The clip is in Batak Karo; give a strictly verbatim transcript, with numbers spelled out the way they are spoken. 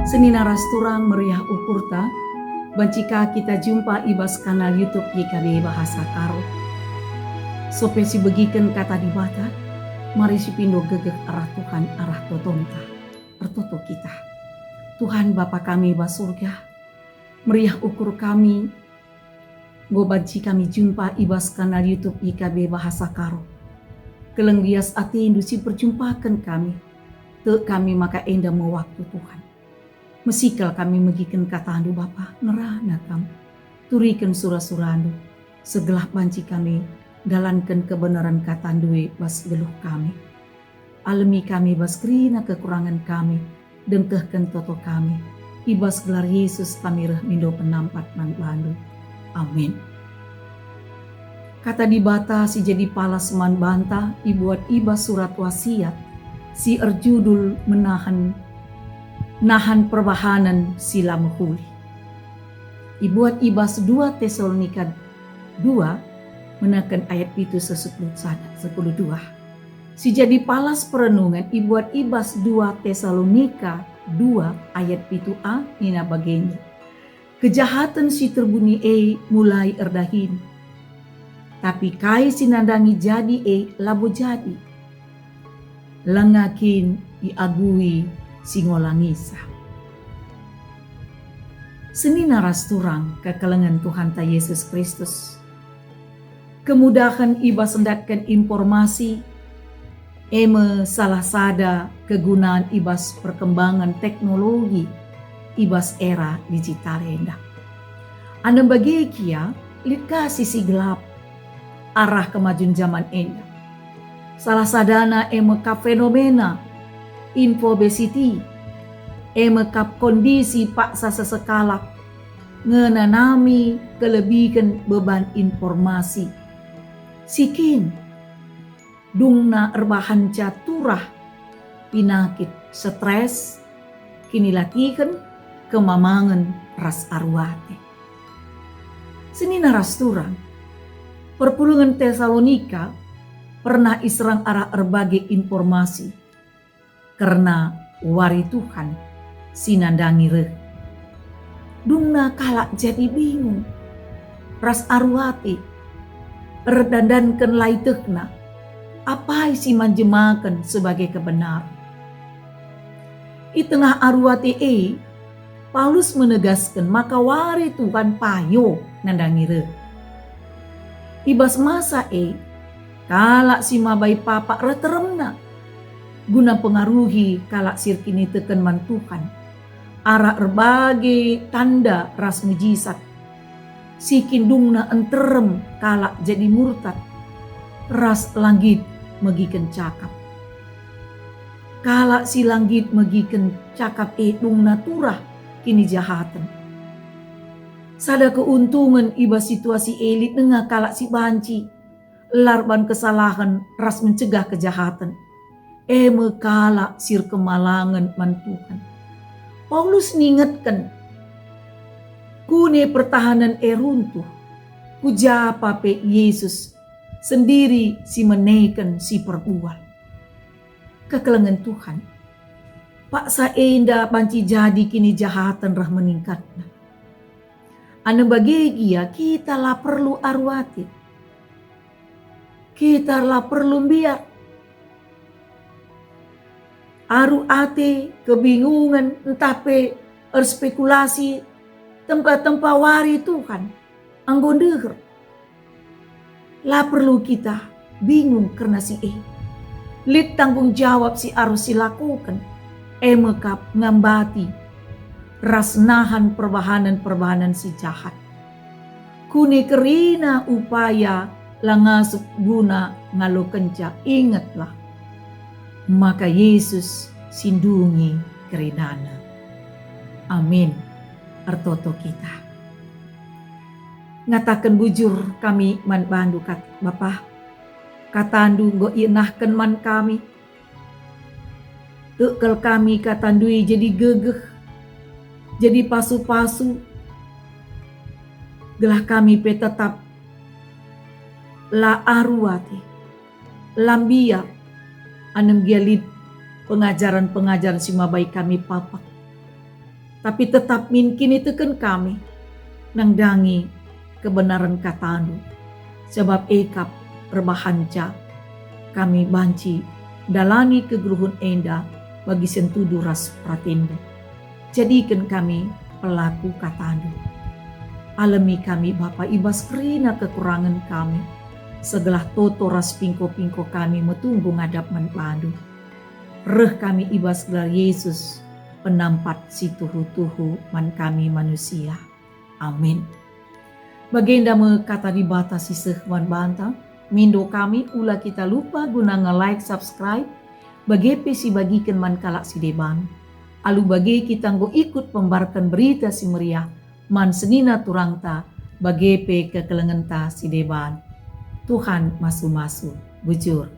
Senina ras turang, meriah ukurta, banci ka kita jumpa i bas kanal YouTube G K B Bahasa Karo. Sope si begiken Kata Dibata, mari sipindo gegeh arah Tuhan, arah totonta. Ertoto kita. Tuhan Bapa kami bas Surga, meriah ukur kami, enggo banci kami jumpa i bas kanal YouTube G K B Bahasa Karo. Keleng lias atendu si perjumpaken kami. Tek kami maka enda me waktu, Tuhan. Mesikel kami megiken katandu, Bapa, ngerana kam. Turiken sura-surandu, segelah banci kami dalanken kebeneren katandu e bas geluh kami. Alemi kami bas kerina kekurangen kami, dengkehken toto kami. I bas gelar Yesus kami reh mindo penampat man bandu. Amin. Kata Dibata si jadi palas man banta ibuat i bas surat wasiat si erjudul menahan, nahan perbahanen si la mehuli. Ibuat i bas dua Tesalonika dua, menaken ayat pitu seh sepuluh sada, sepuluh dua. Si jadi palas perenungen ibuat i bas dua Tesalonika dua ayat pitu a nina bagenda, "Kejahaten si terbuni e mulai erdahin, tapi kai si nandangi jadi e labo jadi. Langa kin iagui si ngolangisa." Senina ras turang kekelengen Tuhanta Yesus Kristus. Kemudahen i bas ndatken informasi, e me salah sada kegunan i bas perkembangan teknologi i bas era digital enda. Anem bage gia, lit ka sisi gelap arah kemajun jaman enda. Salah sadana e me kap fenomena infobesity, e me kap kondisi paksa sesekalak ngenanami kelebihen beban informasi. Si kin dungna erbahanca turah pinakit stres, kinilatihen, kemamangen, ras aru ate. Senina ras turang, perpulungen Tesalonika pernah iserang arah erbage informasi kerna wari Tuhan si nandangi reh. Dungna kalak jadi bingung ras aru ate, erdandanken la ietehna apai si manjemaken sebagai kebenar. I tengah aru ate e, Paulus menegasken maka wari Tuhan payo nandangi reh. I bas masa e, kalak si mabai papak reh teremna guna pengaruhi kalak si erkiniteken man Tuhan arah erbage tanda ras mujisat, si kin dungna nterem kalak jadi murtad, ras la nggit megiken cakap. Kalak si la nggit megiken cakap e dungna turah kinijahaten. Sada keuntungan i bas situasi e lit denga kalak si banci la erban kesalahen ras mencegah kejahaten, e me kalak si erkemalangen man Tuhan. Paulus ningetken, kune pertahanen e runtuh, ku japa pe Yesus sendiri si meneken si perbual. Kekelengen Tuhan, paksa enda banci jadi kinijahaten reh meningkatna. Anem bage gia kita la perlu aru ate. Kita la perlu mbiar. Aru ate, kebingungen, ntah pe erspekulasi tempa-tempa wari Tuhan enggo ndeher. La perlu kita bingung kerna si e. Lit tanggung jawab si arus silakoken, e me kap ngambati ras nahan perbahanen-perbahanen si jahat. Kune kerina upaya la ngasup guna ngalokenca, ingetlah maka Yesus si ndungi kerinana. Amin. Ertoto kita. Ngataken bujur kami man bandu, kat-, Bapa. KataNdu enggo ienahken man kami. Tek kal kami KataNdu e jadi gegeh, jadi pasu-pasu, gelah kami pe tetap la aru ate, la mbiar, anem gia lit pengajaren-pengajaren si mabai kami papak. tapi tetap min kiniteken kami nandangi kebenaren kataNdu, sabap e kap erbahanca kami banci ndalani kegeluhen enda bagi sentudu ras peratenNdu. Jadiken kami pelaku kataNdu. Alemi kami, Bapa, i bas kerina kekurangen kami, segelah toto ras pingko-pingko kami metunggung ngadap man baNdu. Reh kami i bas gelar Yesus, penampat si tuhu-tuhu man kami manusia. Amin. Bagenda me kata Dibata si seh man banta. Mindo kami, ula kita lupa guna nge-like, subscribe, bage pe sibagiken man kalak si deban. Alu bage kita enggo ikut pembarken Berita Si Meriah man senina turangta, bage pe kekelengenta si deban. Tuhan masu-masu, bujur.